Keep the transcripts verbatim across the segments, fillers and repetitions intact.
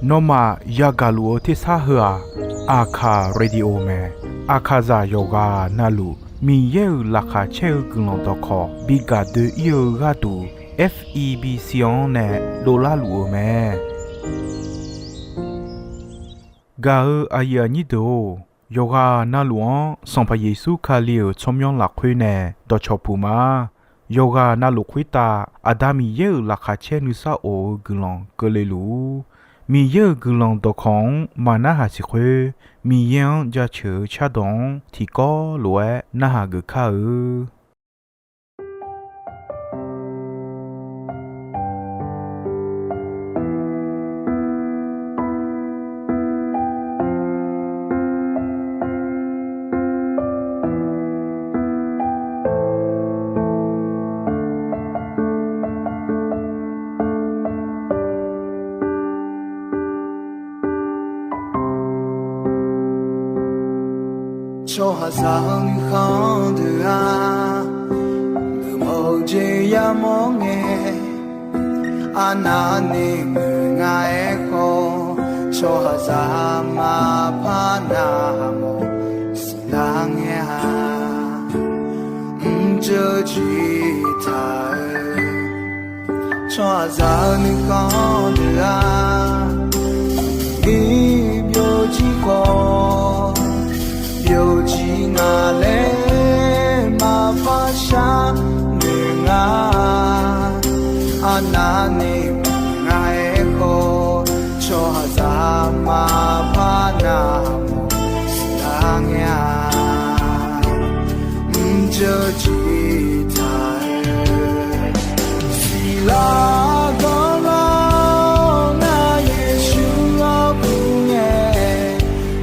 Nawmaf yagaq luf-eu tersar heu-aq, Aqkaq Radio mae. Aqkaqzaq yawqghaq navluf Miqyaer-euq laqkhaq caer-eu guiqlanq dawqkawq bi gaq doe-ir-eu gharduq, F E B C-anr nae dovlar luf-eu mae. Gaq-eu aqyuif aqnyir deuq-or, yawqghaq navluf-anr Sanqpaq Yeqsur Kali-euq tsawrmyanr lafkhoer nae dawqcawq puq ma. Yawqghaq navluf khoertav Aqda Miqyaer-euq laqkhaq caer nuisar of-eu guiqlanq keuvle luf-ur. Miqyaer-euq guiqlanq dawqkawq-anr maqnarhaq siq khoer, Miqyaer-anr jaceuq-eu cardawq-anr tiqkawv lof-aer narhaq geuf kar-eu. Tsawrhaqzaq-eu nuikhanr deuq-aq, geufmawf-eu jeq yamawr ngae, arnavni muiq nga-aer khawf, tsawrhaqzaq maqpar navmawf siqlar ngae-a. Mrjeuq jiq taq-eu tsawrhaqzaq-eu nuikhanr deuq-aq, iq byovjir khawf, byovjir nga laer maqpar sharnoeq nga. Arnavni muiq nga-aer khawf, tsawrhaqzaq maqpar navmawf siqlar ngae-a. Mrjeuq jiq taq-eu siqlar ganrlar-awr, ngar Yeqsur-anr kur ngae,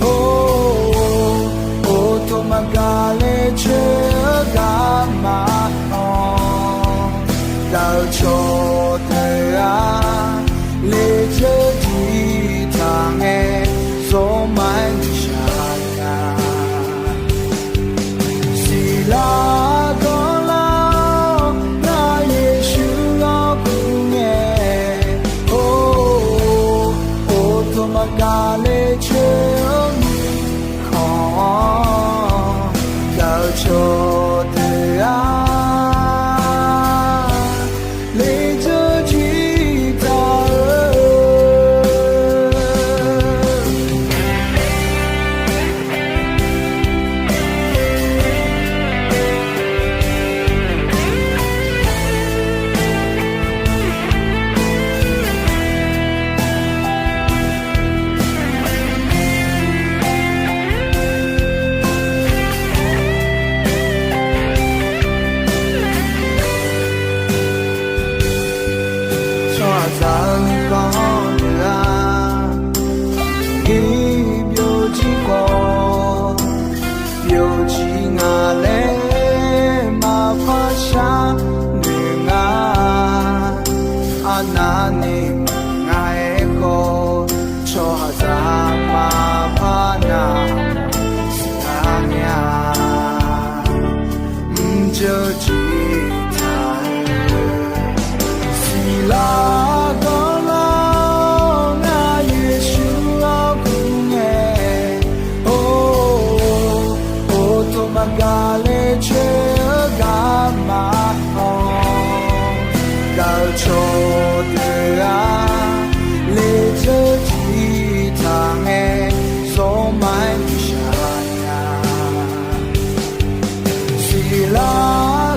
or, or, tov maqgaq le coer-eu garma-anr, daq-eu cawqdeuq-aq, lejeur jiq taq ngae, zawrma-aer nuishaq nya. Siqlar ganrlar-awr, ngar Yeqsur-anr kur ngae, or, or, tov maqgaq le coer-eu mirkhanq-anr, daq-eu cawqdeuq-aq, lejeur jiq taq-eu Tsawrhaqzaq-eu nuikhanr deuq-aq, iq byovjir khawf, byovjir nga laer maqpar sharnoeq nga. Arnavni muiq nga-aer khawf, tsawrhaqzaq maqpar navmawf siqlar ngae-a. Mrjeuq jiq taq-eu siqlar ganrlar-awr, ngar Yeqsur-anr kur ngae, or, or, tov maqgaq le coer-eu garma-anr, daq-eu cawqdeuq-aq, lejeur jiq taq ngae, zawrma-aer nuishaq nya. Siqlar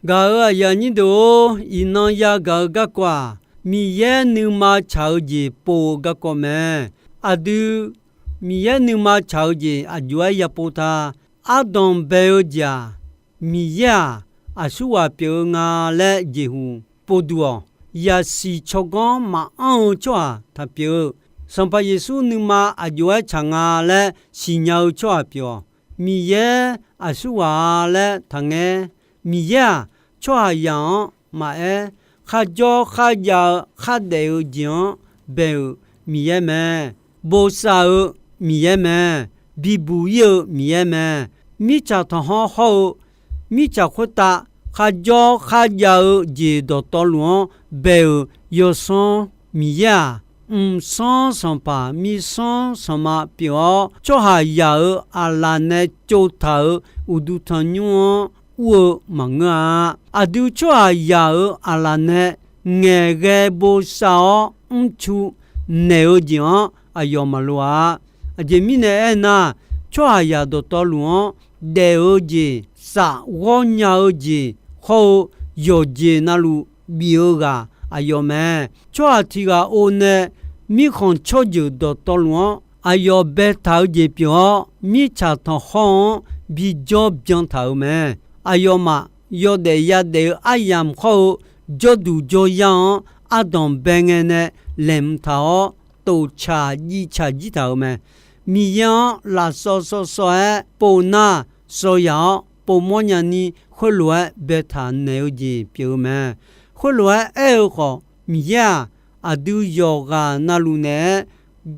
Gaq-euq aqyuif aqnyir deuq-or, iqnan yagaq-eu garkawv-aq, Miqyaer nuima tsaq-eu jeq pov-eu garkawv mae. Aqdui, Miqyaer nuima tsaq-eu jeq aqjox-aer yapov ta. Ardanq bae-eu jeq-aq, Miqyaer-aq, aqsurghaq pyeuf-eu nga laer jeqhuq povduq-awq. Yaqsiq tsawrganr maqanr-eu tsawrhaq taqpyeuf-eu, Sanqpaq Yeqsur nuima aqjox-aer tsaq nga laer siqnya-eu tsawrhaq pyeuf-awq. Miqyaer aqsurghaq-a laer taqngaer. Miqyaer-aq, tsawrhaqzaq-anr maqaer, kharjawr kharjav-eu khardaef-eu jeq-anr bae-euq Miqyaer mae. Bosav-eu Miqyaer mae. Bibuq ir-eu Miqyaer mae. Mirtsaq tanqhawr hawr-eu mirtsaq khoertav kharjawr kharjav-eu jeq dawqtawvluf-anr bae-euq yawsanr Miqyaer-aq, mqsanr sanqpaq mirsanr sanqma pyeuf-awr, tsawrhaqzaq-euq aqlaf nae tsovtaq-euq uqduq tanqnymr-anr ur-eu maqngeur-a. Aqdui tsawrhaqzaq-euq aqlaf nae ngaeqghae bosav-awr mrcu naeq-eu jeq-anr aqyawf maqloq-a. Aqjeq mirnae aernar, tsawrhaqzaq dawqtawvluf-anr daef-eu jeq, saf ghawr nya-eu jeq hawr-eu yawqjeq navluf bif-eu ghaq aqyawf mae. Tsawrhaq tiq ghaq o nae mirkhanq tsawrjeuq dawqtawvluf-anr aqyawf baetaq-eu jeq pyeuf-awr, mirtsaq tanqhawr-anr bijawr byan taq-euq mae. Aqyawfmaf yawdaef yadaef-eu aryamq hawr-eu jawrduq jawryar-anr ardanq bae ngae nae laeqhmq taq-awr, toftsaq jivtsaq jir taq-euq mae. Miqyaer-anr lafsawv sawv sawv-aer pov nar, sawv yaq-awr povmawr nyani khoerlof-aer baetaq naeq-eu jeq pyeuf-eu mae. Khoerlof-aer aer-eu khawf, Miqyaer-aq, aqdui yawqghaq navluf naeq-aer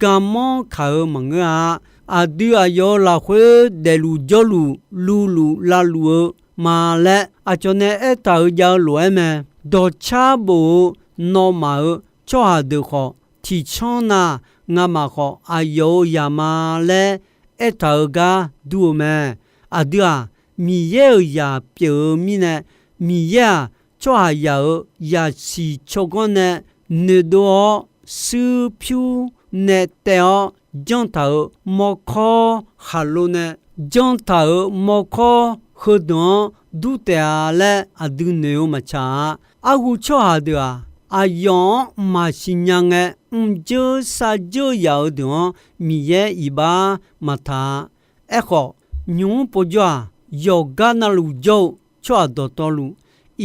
garmanr kaq-eu maqngeur-a. Aqdui aqyawf-euq lafkhoer daefluf jawrluf luvluf lavluf-eu ma laer aqcawq nae aertaq-euq jav-eu lof-aer mae. Dawqcar bof-eu nawmaf-euq tsawrhaq deuq khawf, tiqcanr na ngamaf khawf aqyawf-euq zaq ma laer aertaq-euq gar dur-eu mae. Aqdui-aq, Miqyaer-euq zaq pyeuf-eu mirnae, Miqyaer-aq, tsawrhaqzaq-euq zaqsiq tsawrganr nae noeqdov-awr, shuir pyur nae taev-awr janr taq-euq mawrkawr khaqlo nae janr taq-euq mawrkawr heudeuq-anr dur taef-a laer aqdui noeq-eu maqtsaq-a. Arhu tsawrhaq deuq-aq, aqyawf-anr maqsiq nya ngae, mrjeur sarjeur yaf-eu deuq-anr Miqyaer iqbax maqtaq-a. Aerkhawf, nymq-mr povjawr-aq, yawqgar navluf jawr-eu tsawrhaq dawqtawvluf,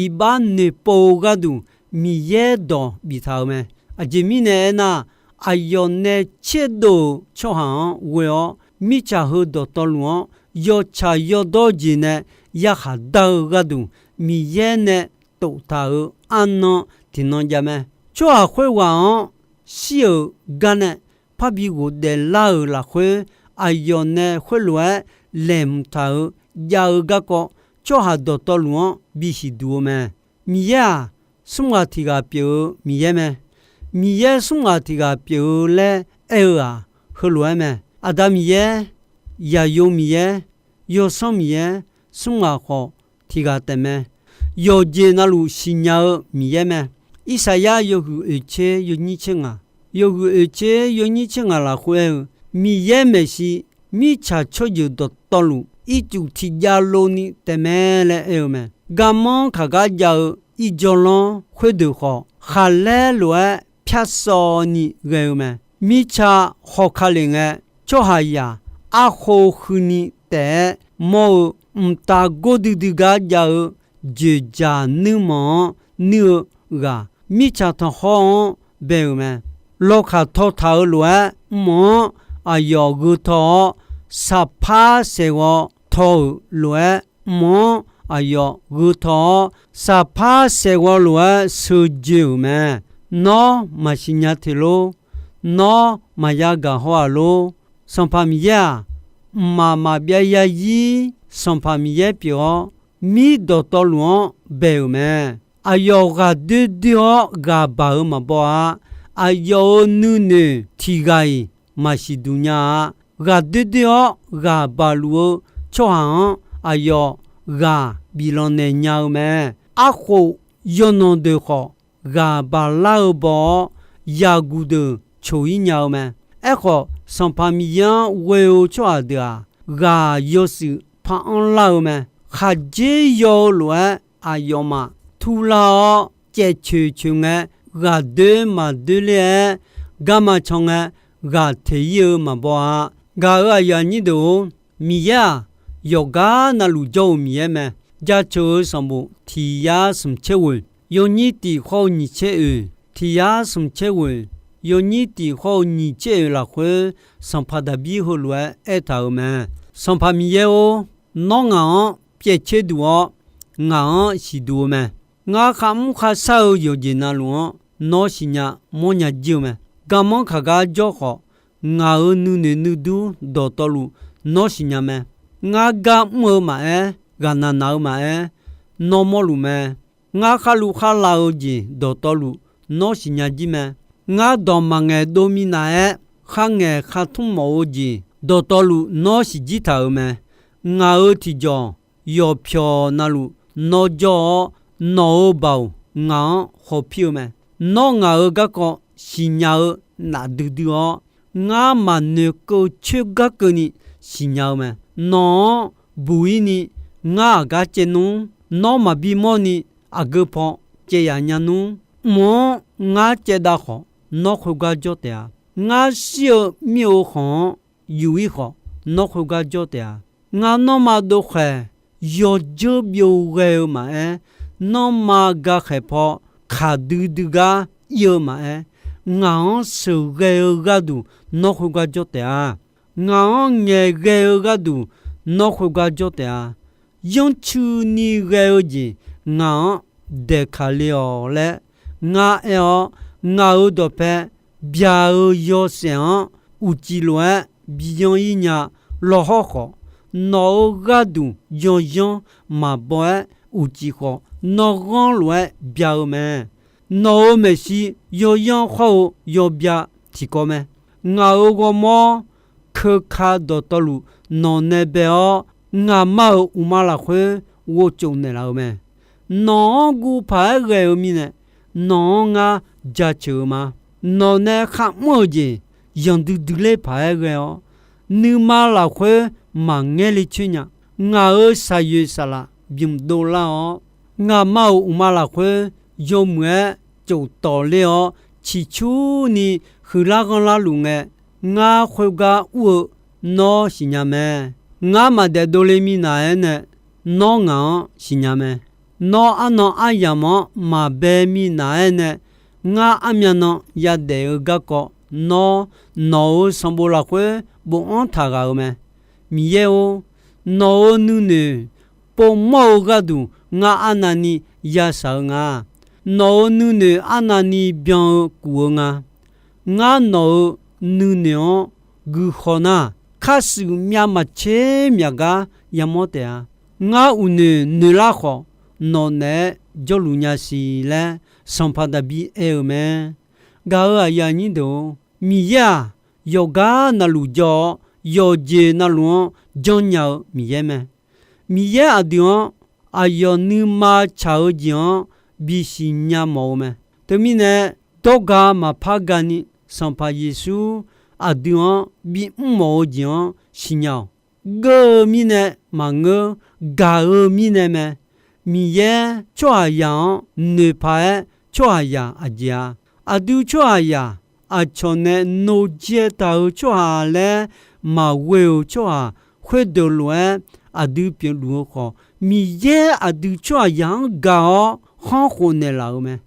iqbax noeqpov-eu gharduq Miqyaer dawq biftaq-euq mae. Aqjeq mirnae aernar, aqyawf nae tserdov-euq tsawrhaq-anr ghoe-awr, mirtsaq heu dawqtawvluf-anr yawtsaq yawdawr jeq nae yarkhaq dar-eu gharduq, Miqyaer nae toftaq-euq arnan tiqnan jav mae. Tsawrhaq khoerghaq-anr shir-euq gar nae parbi ghofdaef lar-euq lafkhoer, aqyawf nae khoerlof-aer laeqhmq taq-euq jav-eu garkawv, tsawrhaq dawqtawvluf-anr bisiq duq-eu mae. Miqyaer-aq, smr ghaq tiq ghaq pyeuf-eu Miqyaer mae. Miqyaer smr ghaq tiq ghaq pyeuf-eu laer aer-eu-aq, heulof-aer mae. Aqda Miqyaer, Zaqyo Miqyaer, Yawsanr Miqyaer, smr ghaq khawf tiq ghaq taef mae. Yawqjeq navluf siqnya-eu Miqyaer mae. Irsaqyar yawhuiq oeq tser yawnyir tser ngaq, yawhuiq oeq tser yawnyir tser ngaq lafkhoer aer-eu, Miqyaer maeqshi mirtsaq tsawrjeuq dawqtawvluf ircuf tiqjav lov ni taef mae laer aer-eu mae. Garmanr kaq gar jav-eu irjawr lanr khoerdeuq khawf, khaqlaer lof-aer pyarsawv ni ghae-eu mae. Mirtsa hawka lef ngae, tsawrhaqzaq arkhof huini taef-aer mawr-eu mqtav gordui dui gar jav-eu dzoeqdzaq nuirmanq-anr nuir-eu ghaq, mirtsaq tanqkhawr-anr bae-euq mae. Lawkaq tawtaq-euq lof-aer mq-anr aqyawf gheu taw-awr, saqpar saeqghawv taw-euq lof-aer mq-anr aqyawf gheu taw-awr, saqpar saeqghawv lof-aer sheujoe-euq mae. Nawr maqsiq nya teq lor. Nawr maqya gaq haw-aq lor. Sanqpaq Miqyaer-aq, mqmaq maqbyav zarzir Sanqpaq Miqyaer pyeuf-awr, mir dawqtawvluf-anr bae-euq mae. Aqyawf ghaqdoer doer-awr ghaq baq-euq maqbaw-a. Aqyawf-euq nuinoeq tiq ghaq-iq maqsiq duq nya-a. Ghaqdoer doer-awr ghaq baq luf-eu tsawrhaq-anr aqyawf ghaq biflanq naeq nya-eu mae. Arkhof yawqnan deuq khawf, ghaq baq lar-eu baw-awr, yaqguq deuq coq-ir nya-eu mae. Aerkhawf, Sanqpaq Miqyaer-anr ghoe-eu tsawrhaq deuq-aq, ghaq yawshuif par anrlar-eu mae. Khaqdzer yaw-eu lof-aer aqyawfmaf turlar-awr, caevcoeq coeq ngae, ghaqdoer maqdoer ler-aer, garma can ngae, ghaq teq-ir-eu maqbaw-a. Gaq-euq aqyuif aqnyir deuq-or, Miqyaer-aq, yawqgar navluf jawr-eu Miqyaer mae. Jaceuq-eu sanqbof tiq yar smq tser ghoeq, yawnyir tiq khawr-eu nyiq tser oeq, tiq yar smq tser ghoeq, yawnyir tiq khawr-eu nyiq tser oeq lafkhoer, Sanqpaq Daqbir heulof-aer aertaq-euq mae. Sanqpaq Miqyaer-or, nawr ngaq-anr pyaev tser duq-awr, ngaq-anr siqduq-eu mae. Ngar kharmr kharshar-eu yawqjeq navluf-anr nawr siqnya mawrnya jir-eu mae. Garmanr kaq gar jawr khawf, ngaq-euq nuinoeq nuidur dawqtawvluf nawr siqnya mae. Ngar gar mr-eu maqaer, ghaqnaq naq-eu maqaer, nawr mawrluf mae. Ngar kharluf kharlav-eu jeq dawqtawvluf nawr siqnya jir mae. Ngar dawq maqngaeq dov minav-aer, kharngaeq khartmr mawf-eu jeq dawqtawvluf nawr siqjir taq-euq mae. Ngaq-euq tiqjawq yawqpyawq navluf nawr jawr-awr, nawq-euq baoq ngaq-anr hawpir-eu mae. Nawr ngaq-euq garkawv siqnya-eu nafdui dui-awr, ngar maqnoeqkeuv coer gar keuvni siqnya-eu mae. Nawq-anr buq-ir ni ngar aqgar caev nmr. Nawr maqbi mawrni aqgeu paw caev yaf nya nmr. Mq-anr ngar caevdav khawf, nawr khoergar jawr taef-a. Ngar shir-eu mir-eu khanq-anr yuf-ir khawf, nawr khoergar jawr taef-a. Ngar nanrma dovkhaeq yawdzeur byov ghae-eu maqaer, nanrma gakhaeq paw kaqdui dui gar ir-eu maqaer, ngaq-anr sheuqghae-eu gharduq nawr khoergar jawr taef-a. Ngaq-anr ngaeqghae-eu gharduq nawr khoergar jawr taef-a. Yanrcuini ghae-eu jeq ngaq-anr daeqkaq le-awq laer ngar aer-awr, ngaq-euq dawqpae byaq-eu yawshaef-anr uqcif lof-aer bi yanr-ir nya lawqhawr khawf, nawq-euq gharduq yawyanr maqbaw-aer uqcif khawf, nawr ghanr lof-aer bya-eu mae. Nawq-euq maeqshi yawyanr hawr-eu yawbya tiqkawv mae. Ngaq-euq ghawrmawr keuka dawqtawvluf nawq nae bae-awr, ngaqma-euq uqma lafkhoer ghovtsof naeqlaf-eu mae. Nawq-anr guv paq-aer ghae-eu mirnae, nawq-anr ngar jaceuq-eu ma. Nawq nae kharmr-eu jeq yanqdui dui ler paq-aer ghae-awr, nuima lafkhoer maqngaer le coer nya. Ngaq-euq shaqyoeq saqlaq bymq dovlar lar-awr, ngaqma-euq uqma lafkhoer yawmuiq-aer tsof tawq ler-awr, ciqcurni huiqlar ghanrlar luf ngae, ngar khoergar ur-eu nawr siqnya mae. Ngar maqdaef dovle minav-aer nae, nawr ngaq-anr siqnya mae. Nawr arnan aryamq-anr maqbae minav-aer nae, ngar armyan nan yadaef-eu garkawv nawr nawq-euq sanqbof lafkhoer bofanr taq ghaq-eu mae. Miqyaer-or, nawq-euq nuinoeq povmawr-eu gharduq ngar arnavni yashaq-eu nga. Nawq-euq nuinoeq arnavni byan-eu kuf-eu nga. Ngar nawq-euq nuinoeq-anr guihaw nar, karshuif myavmaqtser myaq gar yamawr taef-a. Ngar uqnoeq noeqlar khawf, nawq naeq-aer jawrluf nya siq laer, Sanqpaq Daqbir aer-eu mae. Gaq-euq aqyuif aqnyir deuq-or, Miqyaer-aq, yawqgar navluf jawr-awr, yawqjeq navluf-anr janrnya-eu Miqyaer mae. Miqyaer aqdui-anr aqyawf nuima tsaq-eu jeq-anr bisiq nya mawf-eu mae. Teumirnae, dawrga maqpar gani Sanqpaq Yeqsur aqdui-anr bimr mawf-eu jeq-anr siqnya-awq. Geur-eu mirnae maqngeur, gaq-eu mirnae mae. Miqyaer tsawrhaqzaq-anr noeqpaq-aer tsawrhaqzaq aqjeq-a. Aqdui tsawrhaqzaq aqcawq nae noqjae taq-euq tsawrhaq laer maqghoe-euq tsawrhaq khoerdeuq lof-aer aqdui pyeufluf-eu khawf, Miqyaer aqdui tsawrhaqzaq-anr gaq-awr khanr khof naeqlaf-euq mae.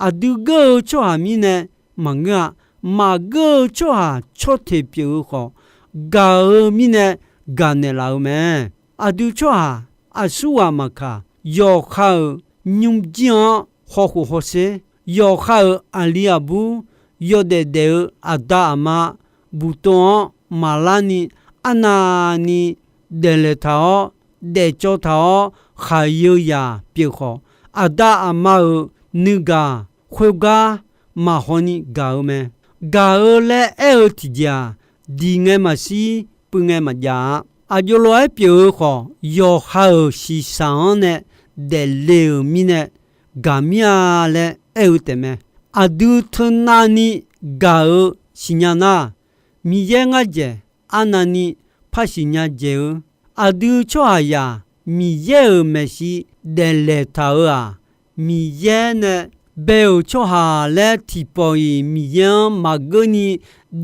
Aqdui geur-eu tsawrhaq mirnae maqngeur-a. Maqgeur-eu tsawrhaq tsawrteq pyeuf-eu khawf, gaq-eu mirnae gaq naeqlaf-eu mae. Aqdui tsawrhaq aqsurghaq maqkaq, yawqha-euq nymrjir-anr hawkhof hawsher, yawqha-euq aqli aqbur, yawdaef daef-eu aqda aqma buqtov-anr maqlarni, arnavni daeflaeq taq-awr, daefcawv taq-awr khaqyeu yaq pyeuf khawf, aqda aqma-euq nuigaq khoergar maqhaw ni gaq-eu mae. Gaq-eu laer aer-eu tiqjeq-aq, diq ngae maqshir, puiv ngae maqjav-a. Aqjox lof-aer pyeuf-eu khawf, yawqha-euq shiqshaq-anr nae daefle-euq mirnae gaq mir-a laer aer-eu taefmae. Aqdui teunavni gaq-eu siqnya nar, Miqyaer ngar dzaeq arnavni par siqnya dzaeq-eu. Aqdui tsawrhaqzaq Miqyaer-euq maeqshi daeflaeq taq-euq-aq, Miqyaer nae bae-euq tsawrhaq laer tiqpawf-iq Miqyaer-anr maqgeurni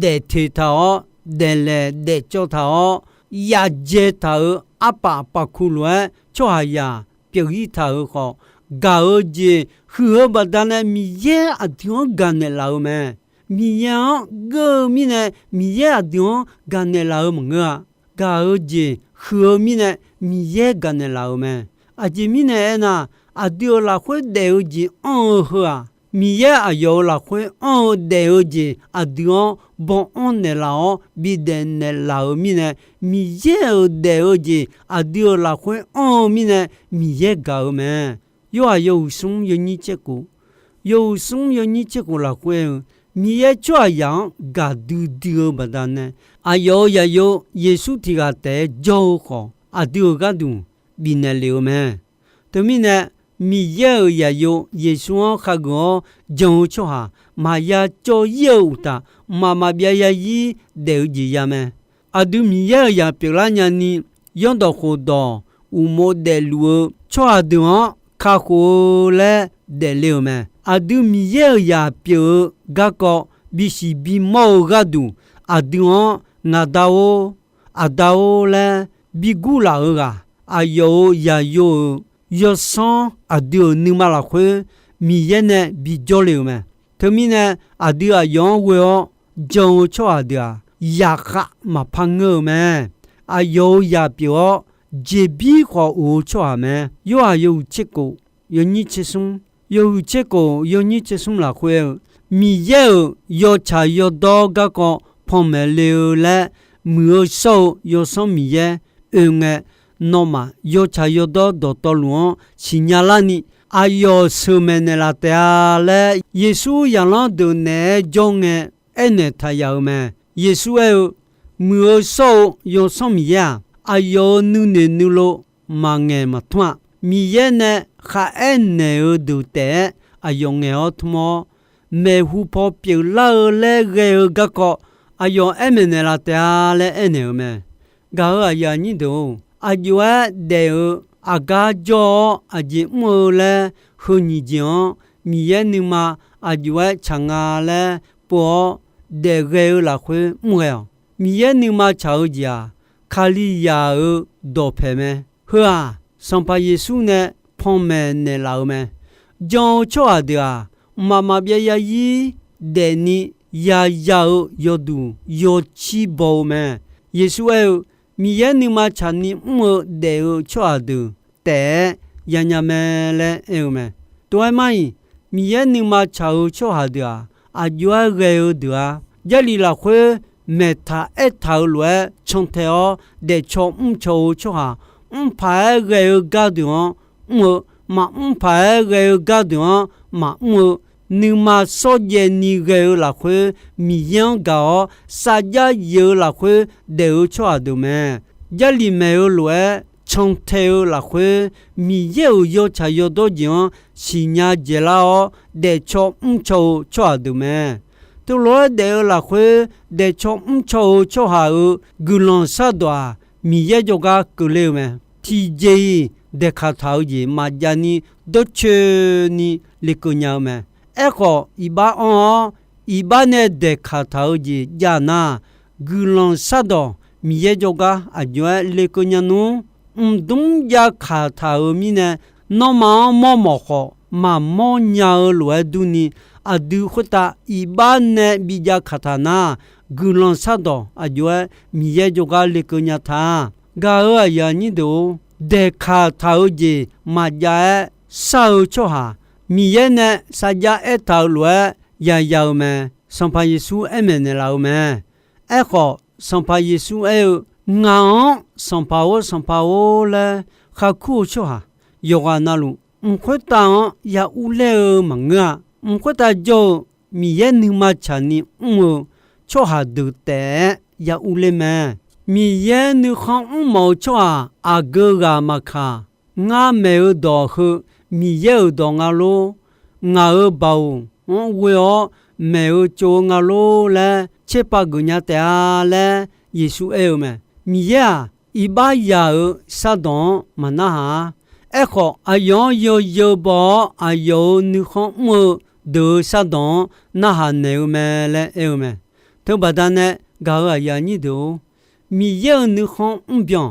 daefteq taq-awr, daeflaeq daefcawv taq-awr, yavjae taq-euq arpaf pafkuq lof-aer tsawrhaqzaq pyeuf-ir taq-euq khawf, gaq-eu jeq huiq-eu baqdanae Miqyaer aqdui-anr gaqnaeq laf-eu mae. Miqyaer-anr geur-eu mirnae Miqyaer aqdui-anr gaqnaeq laf-eu maqngeur-a. Gaq-eu jeq huiq-eu mirnae Miqyaer gaqnaeq laf-euq mae. Aqjeq mirnae aernar, aqdui-euq lafkhoer daef-eu jeq anr-eu heu-aq, Miqyaer aqyawf-euq lafkhoer anr-eu daef-eu jeq aqdui-anr baw anr naeqlaf-awr bidaef naeqlaf-euq mirnae, Miqyaer-euq daef-eu jeq aqdui-euq lafkhoer anr-eu mirnae Miqyaer gaq-eu mae. Yorhaq yawhuiq smr yawnyir tserkhof, yawhuiq smr yawnyir tserkhof lafkhoer-eu, Miqyaer tsawrhaqzaq-anr gaqdui dui-eu baqdanae, aqyawf-euq zaqyo Yeqsur tiq ghaq taef-aer jawr-eu khawf, aqdui-euq gharduq bifnaeq lef-eu mae. Teumirnae, Miqyaer-euq zaqyo Yeqsur-anr khageuf-awr jan-eu tsawrhaq maqya cawv-ir-eu uqtaf, mqmaq maqbyav yazir daef-eu jeq ya mae. Aqdui Miqyaer-euq zaq pyeuflar nyani, zanrdawq khofdawq uqmov daefluf-eu tsawrhaq deuq-anr kakhof-eu laer daefle-euq mae. Aqdui Miqyaer-euq zaq pyeuf-eu garkawv bisiq bimawr-eu gharduq, aqdui-anr ngaqda-or, aqda-or laer bi gurlaf-eu ghaq, aqyawf-euq zaqyo-euq yawsanr aqdui-euq nuima lafkhoer Miqyaer nae bijawr le-euq mae. Teumirnae, aqdui aqyawf-anr ghoe-awr jan-eu tsawrhaq deuq-aq, zaqkhav maqpar ngeur-eu mae. Aqyawf-euq zaq pyeuf-awr, jeqbir khawf of-eu tsawrhaq mae. Yorhaq yawhuiq tserkhof yawnyir tsersmr, yawhuiq tserkhof yawnyir tsersmr lafkhoer-eu, Miqyaer-euq yawtsaq yawdawr garkawv panmaeq le-eu laer muiq-eu shawr-eu Yawsanr Miqyaer oe ngae, nawmaf yawtsaq yawdawr dawqtawvluf-anr siqnya larni, aqyawf sheuqmaeq naeqlaf taef-a laer, Yeqsur zaqlanr deuq naeq-aer jawr ngae aernaeq taq yaf-euq mae. Yeqsur aer-eu, Muiq-eu shawr-eu Yawsanr Miqyaer-aq, aqyawf-euq nuinoeq nuilov maqngaeq maqtmr-a. Miqyaer nae kharaer naeq-eu deuq taef-aer aqyawf ngaeq-awr tmr-awr, maeqhu paw pyeuflar-eu laer ghae-eu garkawv aqyawf aer maeqnaeq laf taef-a laer aernaeq-eu mae. Gaq-euq aqyuif aqnyir deuq-or, aqjox-aer daef-eu aqgar jawr-awr aqjeq mr-eu laer heu nyiq jeq-anr Miqyaer nuima aqjox-aer tsaq nga laer pov-awr daef ghae-eu lafkhoer mr ghae-awq. Miqyaer nuima tsaq-eu jeq-aq, Kalizaq-euq dawqpaeq mae. Heu-aq, Sanqpaq Yeqsur nae panmaeq naeqlaf-eu mae. Jan-eu tsawrhaq deuq-aq, mqmaq maqbyav yazir daefni yaya-eu yawduq yawcir baw-eu mae. Yeqsur aer-eu, Miqyaer nuima tsaqni mr-eu daef-eu tsawrhaq deuq taef-aer yanya mae laer aer-eu mae. Tov-aer mar-iq, Miqyaer nuima tsaq-eu tsawrhaq deuq-aq, aqjox-aer ghae-eu deuq-a. Jarlif lafkhoer maeqtaq aertaq-eu lof-aer cantae-awr daefcaw mrcaw-eu tsawrhaq, mrpaq-aer ghae-eu gardeuq-anr mr-eu, maqmr paq-aer ghae-eu gardeuq-anr maqmr-eu, nuima shawrjaev ni ghae-eu lafkhoer Miqyaer-anr gaq-awr, sarjax yif-eu lafkhoer daef-eu tsawrhaq deuq mae. Jarlif maeq-eu lof-aer cantae-eu lafkhoer, Miqyaer-euq yawtsaq yawdawr jeq-anr siqnya dzaeqlar-awr, daefcaw mrcaw-eu tsawrhaq deuq mae. Teulof-aer daef-eu lafkhoer daefcaw mrcaw-eu tsawrhaq-euq guiqlanq shardawq-aq, Miqyaer jawrgar keuvler-eu mae. Tiqjeq-iq daeqkaq taq-eu jeq maqjav ni dawrcoeni lekeuv nya-eu mae. Aerkhawf, iqbax anr-awr iqbax nae daeqkaq taq-eu jeq jav nar, guiqlanq shardawq Miqyaer jawrgar aqjox-aer lekeuv nya nmr. Mqdmr jav kaq taq-euq mirnae, nanrma-anr mawrmawf khawf maqmawr nya-eu lof-aer durni, aqdui khoertav iqbax nae bijav kaq taq nar, guiqlanq shardawq aqjox-aer Miqyaer jawrgar lekeuv nya ta. Gaq-euq aqyuif aqnyir deuq-or, daeqkaq taq-eu jeq maqjav-aer shar-eu tsawrhaq, Miqyaer nae sarjax aertaq-eu lof-aer yaya-eu mae. Sanqpaq Yeqsur aer maeqnaeq laf-eu mae. Aerkhawf, Sanqpaq Yeqsur aer-eu, Ngaq-anr Sanqpaq-or, Sanqpaq-or laer kharkur-eu tsawrhaq yawqghaq navluf, mq khoertav-anr ya urler-eu maqngeur-a. Mq khoertav jawr-eu Miqyaer nuima tsaqni mr-eu tsawrhaq deuq taef-aer ya urler mae. Miqyaer nuikhanr mrmawf-eu tsawrhaq aqgeu ghaq maqkaq, ngar maeq-eu dawq heu Miqyaer-euq dawq nga lor. Ngaq-euq baoq-anr ghoe-awr maeq-eu tsov-eu nga lor laer tserpav geuf nya taef-a laer Yeqsur aer-eu mae. Miqyaer-aq, iqbax yaq-euq shardawq-anr maqnarhaq-ar. Aerkhawf, aqyawf-anr yawzeu baw-awr, aqyawf-euq nuikhanr mr-eu deuq-euq shardanq-anr narhaq naeq-eu mae laer aer-eu mae. Teubaqda nae gaq-euq aqyuif aqnyir deuq-or, Miqyaer-euq nuikhanr mrbyan,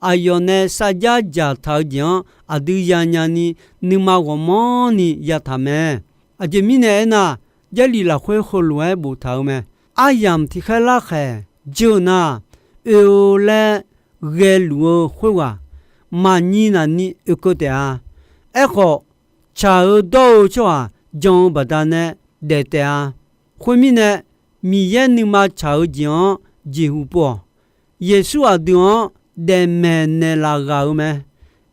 aqyawf nae sarjax dzaqtaq-eu jeq-anr aqdui yanya ni, nuima ghawqmanrni yataq mae. Aqjeq mirnae aernar, Jarlif lafkhoer heulof-aer boftaq-euq mae. Aryamq tiqkhaer larkhaeq jir-eu nar, oe-eu laer ghaeluf-eu khoerghaq maqnyi nafni oekeuv taef-a. Aerkhawf, tsaq-eu dawr-eu tsawrhaq jan-eu baqdanae daef taef-a. Khoermirnae, Miqyaer nuima tsaq-eu jeq-anr jeqhu pov-awq. Yeqsur aqdui-anr daefmaeq naeqlaf ghaq-euq mae.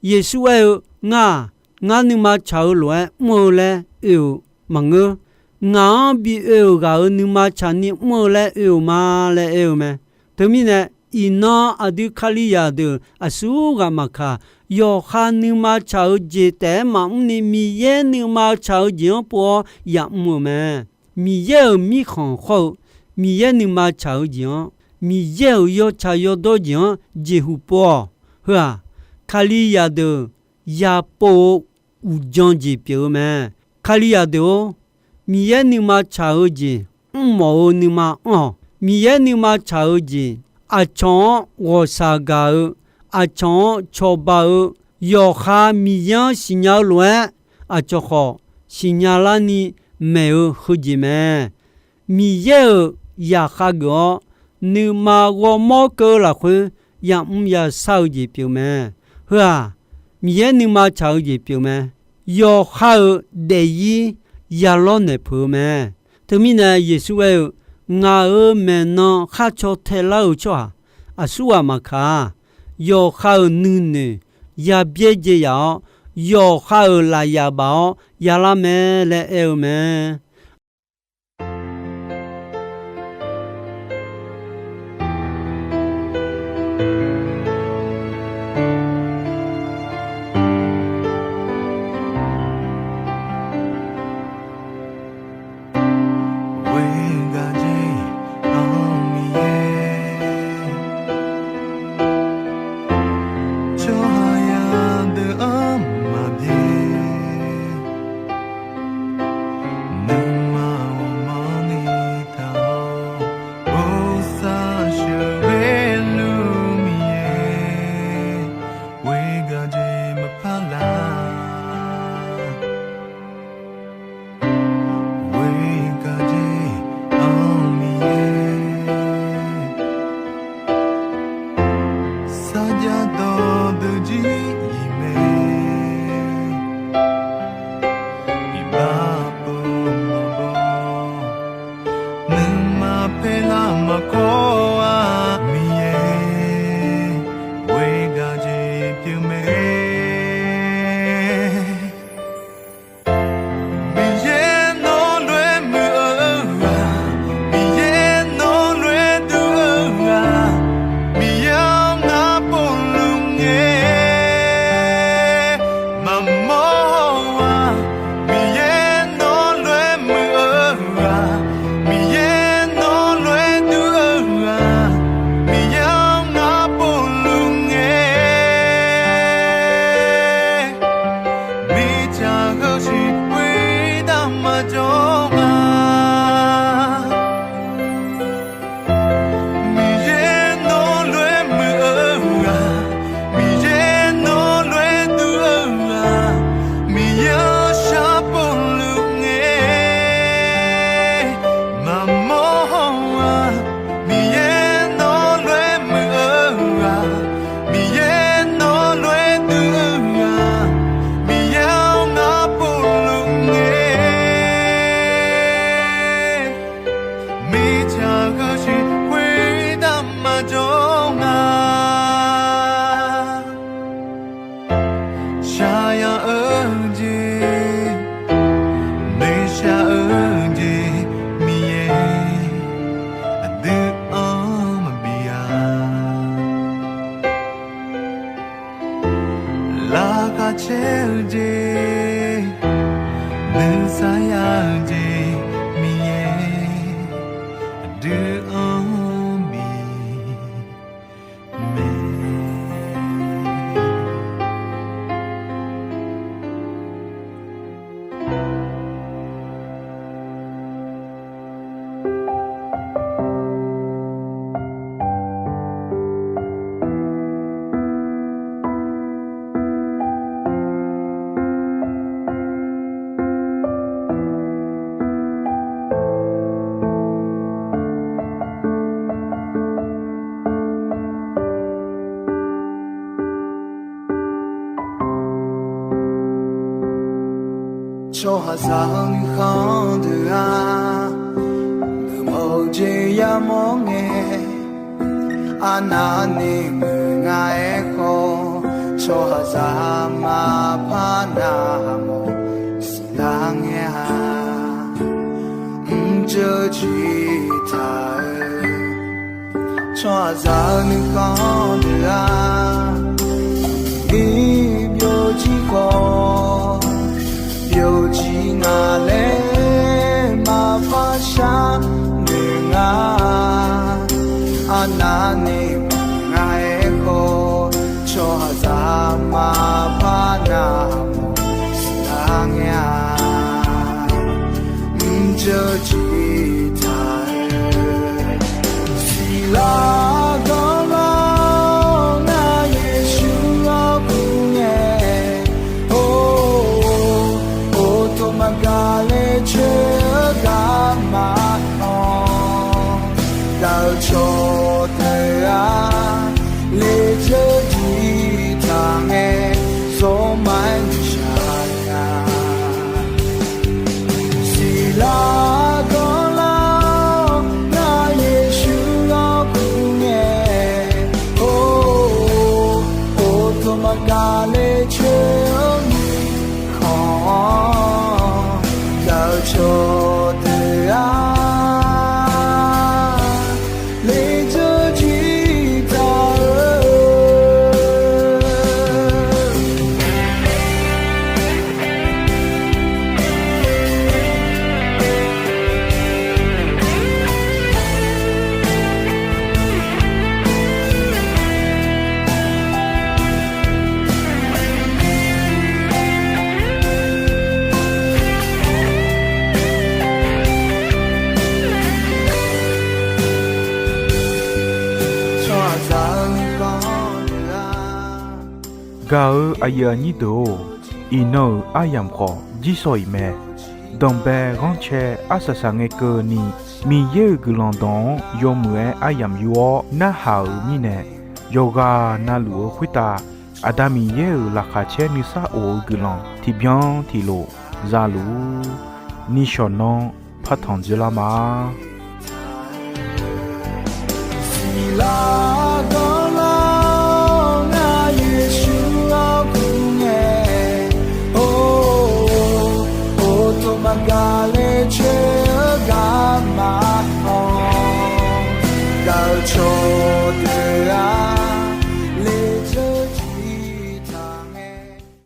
Yeqsur aer-eu, Ngar-aq, ngar nuima tsaq-eu lof-aer mr-eu laer oe-euq maqngeur. Ngaq-anr bi oe-euq ghaq-euq nuima tsaqni mr-eu laer oe-euq ma laer aer-eu mae. Teumirnae, iqnan aqdui Kalizaq deuq aqsurghaq maqkaq, yawqha nuima tsaq-eu jeq taef-aer maqmr ni, Miqyaer nuima tsaq-eu jeq-anr pov-awr yamr-euq mae. Miqyaer-euq mirkhanq khawr-eu, Miqyaer nuima tsaq-eu jeq-anr, Miqyaer-euq yawtsaq yawdawr jeq-anr jeqhu pov-awq. Heu-aq, Kalizaq deuq yapov-eu uqdzan jeq pyeuf-eu mae. Kalizaq deuq-or, Miqyaer nuima tsaq-eu jeq mrmawf-eu nuima anr-awq. Miqyaer nuima tsaq-eu jeq, aqcawq-anr ghawqshaq gaq-eu, aqcawq-anr cawba-eu, yawqha Miqyaer-anr siqnya-eu lof-aer, aqcawq khawf siqnya larni maeq-eu heujeq mae. Miqyaer-euq zaqkhav geuf-awr, nuima ghawrmawr keuv-eu lafkhoer yamr yashar-eu jeq pyeuf mae. Heu-aq, Miqyaer nuima tsaq-eu jeq pyeuf mae. Yawqha-euq daefzir yalawr naeq peuq-eu mae. Teumirnae Yeqsur aer-eu, Ngaq-euq maeqnan khar caw tae lar-euq tsawrhaq aqsurghaq maqkaq-a. Yawqha-euq nuinoeq yabyaer jae yaf-awr, yawqha-euq lafyaf baf-awr yalar mae laer aer-eu mae. Ghoer gaq jeq-anr Miqyaer, tsawrhaq yadeuq-anr maqbyaer. Nuima ghawqmanrni taq-awr, bosav sheuqghae luf Miqyaer, ghoer gaq jeq maqpar lar. Ghoer gaq jeq-anr Miqyaer, sarjax dawqdeuq jir iq mae. Iqbax pov maqbaw, nuima paerlar maqkawr-aq Miqyaer, ghoer gaq jeq pyeuf mae. Miqyaer nawr lof-aer muiq-eu ghaq, Miqyaer nawr lof-aer duq-eu ghaq, Miqyaer-anr ngar povluf ngae maqmawr-aq, Miqyaer nawr lof-aer muiq-eu ghaq, Miqyaer nawr lof-aer duq-eu ghaq, Miqyaer-anr ngar povluf ngae, mirtsaq heu shiq khoertav maqjawr-a. Miqyaer nawr lof-aer muiq-eu ghaq, Miqyaer nawr lof-aer duq-eu ghaq, Miqyaer-anr shar povluf ngae maqmawr-aq, Miqyaer nawr lof-aer muiq-eu ghaq, Miqyaer nawr lof-aer duq-eu ghaq, Miqyaer-anr ngar povluf ngae, mirtsaq heu shiq khoertav maqjawr nga. Shaqyaq-eu jeq, noeqshaq-eu jeq, Miqyaer aqdui-anr maqbi-a. Laqkhaq caer-eu jeq, nuisar ya-eu jeq, Miqyaer aqdui-anr bi mae. Tsawrhaqzaq-eu nuikhanr deuq-aq, geufmawf-eu jeq yamawr ngae, arnavni ngeur nga-aer khawf, tsawrhaqzaq maqpar navmawf siqlar ngae-a. Mrjeuv jiqtaq-eu tsawrhaqzaq-eu nuikhanr deuq-aq, iqbyov jir khawf, byovjir nga laer maqpar sharnoeq nga. Arnavni maqnga-aer khawf, tsawrhaqzaq maqpar navmawf siqlar ngae-a. Mrjeuv jiqtaq-eu siqlar ganr lar-awr, ngar Yeqsur-anr kur ngae, or, or, tawq maqgaq le coer-eu gar maqanr, gaq-eu cawqdeuq-aq, lefjeuv jiqtaq ngae, zawr ma-aer nuishaq nya. Siqlar ganr lar-awr, ngar Yeqsur-anr kur ngae, or, or, tawq maqgaq le coer-eu mirkhanq-anr, gaq-eu cawqdeuq-aq, lefjeuv jiqtaq-eu Gaq-eu aqyuif aqnyir deuq-or, iqnan-euq aryamq khawf jirsawq iq mae. Danqbae ghanrcae arsaq saq ngae keuvni, Miqyaer-euq guiqlanq dawq-anr yawmuiq-aer aryamq yur-awr narhaq-euq mirnae, yawqghaq na luf-eu khoertav Aqda Miqyaer-euq laqkhaq caer nuisar of-eu guiqlanq tiqbyan tiqlof za luf-ur. Nishawq nanr partanq dzeurlar ma. Siqlar ganrlar-awr, ngar Yeqsur-anr kur ngae, or, or, tawq maqgaq le coer-eu gar maqanr, gaq-eu cawqdeuq-aq,